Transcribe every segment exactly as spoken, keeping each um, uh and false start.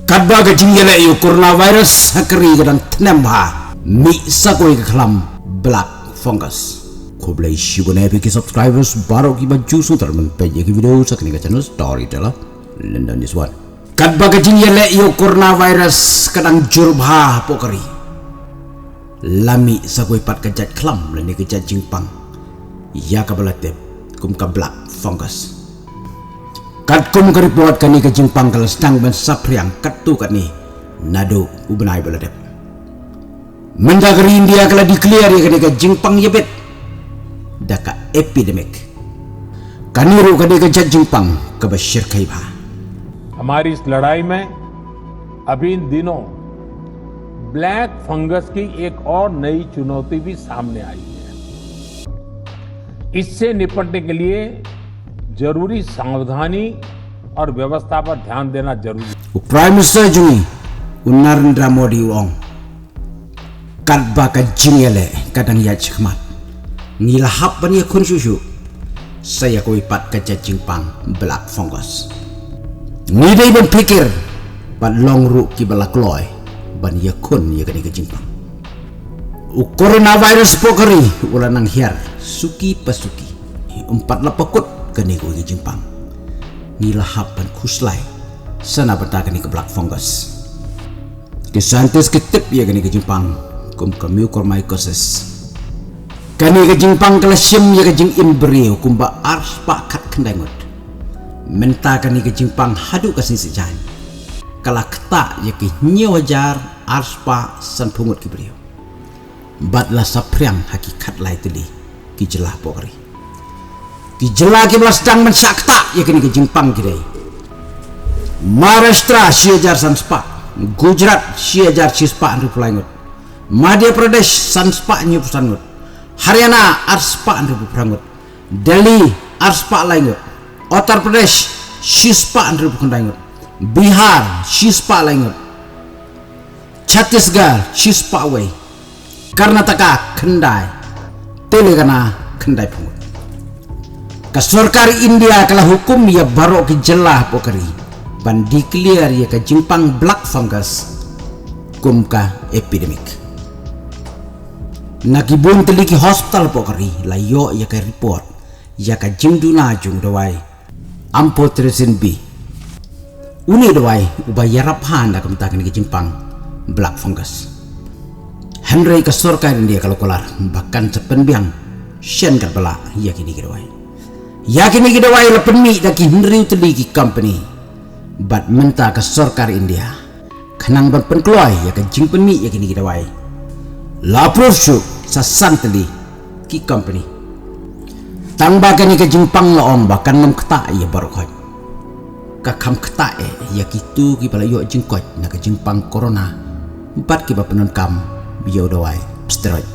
Katba ka jingïaleh ïa u coronavirus ha ka ri ka dang tnem bha, mih sa kawei ka khlam black fungus. Khublei shibun ïa phi ki subscribers baroh kiba ju sngewtynnat ban peit ïa ki video sa kane ka channel Storyteller London is one. Katba ka jingïaleh ïa u coronavirus ka dang jur bha hapoh ka ri, la mih sa kawei pat ka jait khlam lane ka jait jingpang ïa kaba la tip kum ka black fungus. Katkum ka report, kane ka jingpang ka la sdang ban saphriang katto katne naduh u bnai ba la dep. Mynta ka ri India ka la declare ïa kane ka jingpang ïabit da ka epidemic. Kane ruh ka dei ka jait jingpang kaba shyrkhei bha. हमारी इस लड़ाई में अभी इन दिनों ब्लैक फंगस की एक और नई चुनौती भी सामने आई है। इससे निपटने के लिए जरूरी सावधानी और व्यवस्था पर ध्यान देना जरूरी है। U Prime Minister jong ngi, u Narendra Modi, u ong, katba ka jingïaleh ka dang ïaid shakhmat, ngi la hap ban ïakhun shuh shuh sa ïa kawei pat ka jait jingpang black fungus. Ngi dei ban phikir bad long ruh kiba la kloi ban ïakhun ïa kane ka jingpang. U coronavirus hapoh ka ri u la nang hiar suki pa suki. Um pat la pynkut kane kawei ka jingpang. Ngi la hap ban khuslai sa na bynta kane ka black fungus. Ki scientist ki tip ïa kane ka jingpang kum ka mucormycosis. Kane ka jingpang ka la shim ïa ka jingim briew kumba arspah khatkhyndai ngut. Mynta kane ka jingpang haduh ka sngi Saitjaiñ ka la ktah ïa ki hynñiew hajar arspah sanphew ngut ki briew. Bad la saphriang ha ki khatlai tylli ki jylla hapoh ka ri. Ki jylla kiba la sdang ban shah ktah ïa kane ka jingpang ki dei: Maharashtra shi hajar san spah, Gujarat shi hajar shi spah hynriewphew lai ngut, Madhya Pradesh san spah hynñiewphew san ngut, Haryana ar spah hynriewphew phra ngut, Delhi ar spah lai ngut, Uttar Pradesh shi spah hynriewphew khyndai ngut, Bihar shi spah lai ngut, Chhattisgarh shi spah wei, Karnataka khyndai, Telangana khyndai phew ngut. Ka sorkar India ka la hukum ïa baroh ki jylla hapoh ka ri ban declare ïa ka jingpang black fungus kum ka epidemic. Na ki bun tylli ki hospital hapoh ka ri la ïoh ïa ka report ïa ka jingduna jong u dawai amphotericin B. Une u dawai uba ïarap ha nda ka bynta kane ka jingpang black fungus. Hynrei ka sorkar India ka la kular ba kan sa pynbiang shen katba lah ïa kine ki dawai. Ïa kine ki dawai la pynmih da ki hynriew tylli ki company. Bad mynta ka sorkar India, khnang ban pynkloi ïa ka jingpynmih ïa kine ki dawai, la approve shuh sa san tylli ki company. Tang ba kane ka jingpang la ong ba kan ym ktah ïa baroh khoit. Ka kham ktah eh ïa kito kiba la ïoh jingkoit na ka jingpang corona bad kiba pyndonkam ïa u dawai steroid.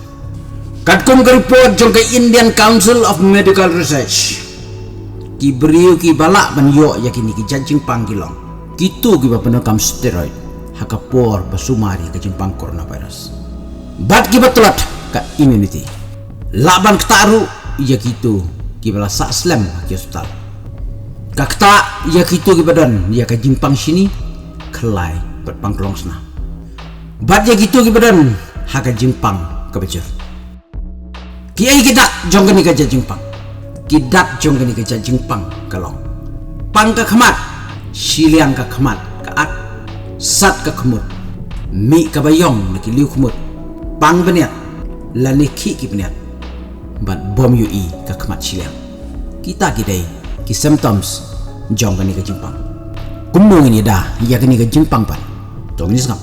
Katkum ka report jong ka Indian Council of Medical Research, ki briew kiba lah ban ïoh ïa kine ki jait jingpang ki long kito kiba pyndonkam steroid ha ka por ba sumar ïa ka jingpang coronavirus. Bad kiba tlot ka immunity lah ban ktah ruh ïa kito kiba la sah slem ha ki hospital. Ka ktah ïa kito kiba don ïa ka jingpang shini, khlai bad pang klongsnam. Bad ïa kito kiba don ha ka jingpang kaba jur. Kiei ki dak jong kane ka jait jingpang? Ki dak jong kane ka jait jingpang ka long: pang ka khmat, shiliang ka khmat, ka at, sat ka khmut, mih kaba ïong na ki liew khmut, pang bniat lane khih ki bniat, bad bym ïohi ka khmat shiliang. Kita ki dei ki symptoms jong kane ka jingpang. Kumno ngin ïada ïa kane ka jingpang pat? To ngin sngap.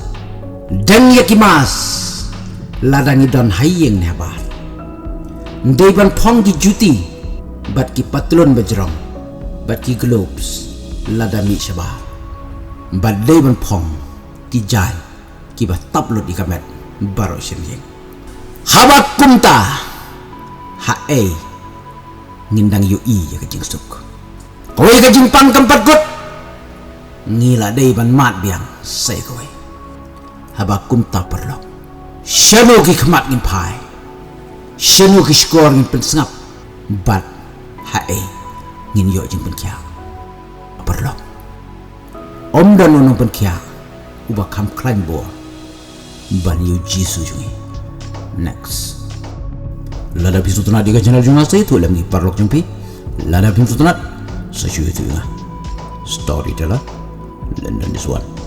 Deng ïa ki mask lada ngi don ha ïing ne ha bar. Dei ban phong ki juti bad ki patlun bajrong bad ki gloves lada mih shabar. Bad dei ban phong ki jaiñ kiba tap lut ïa ka met baroh shen ïing. Haba kumta, haei ngin dang ïohi ïa ka jingsuk? Kawei ka jingpang kam pat kut, ngi la dei ban mad biang sa ïa kawei. Haba kumta paralok, shano ki khmat ngin phai? Shano ki shkor ngin pynsngap? Bad haei ngin ïoh jingpynkhiah? Paralok, ym don u nongpynkhiah ba kham khlaiñ bor ban ïoh Jisu jong ngi. Next. Lada phi sngewtynnat ïa ka channel jong nga, sa ïathuh lem ïa ki paralok jong phi. Lada phi sngewtynnat, sa shu ïathuh ïa nga. Storyteller London is one.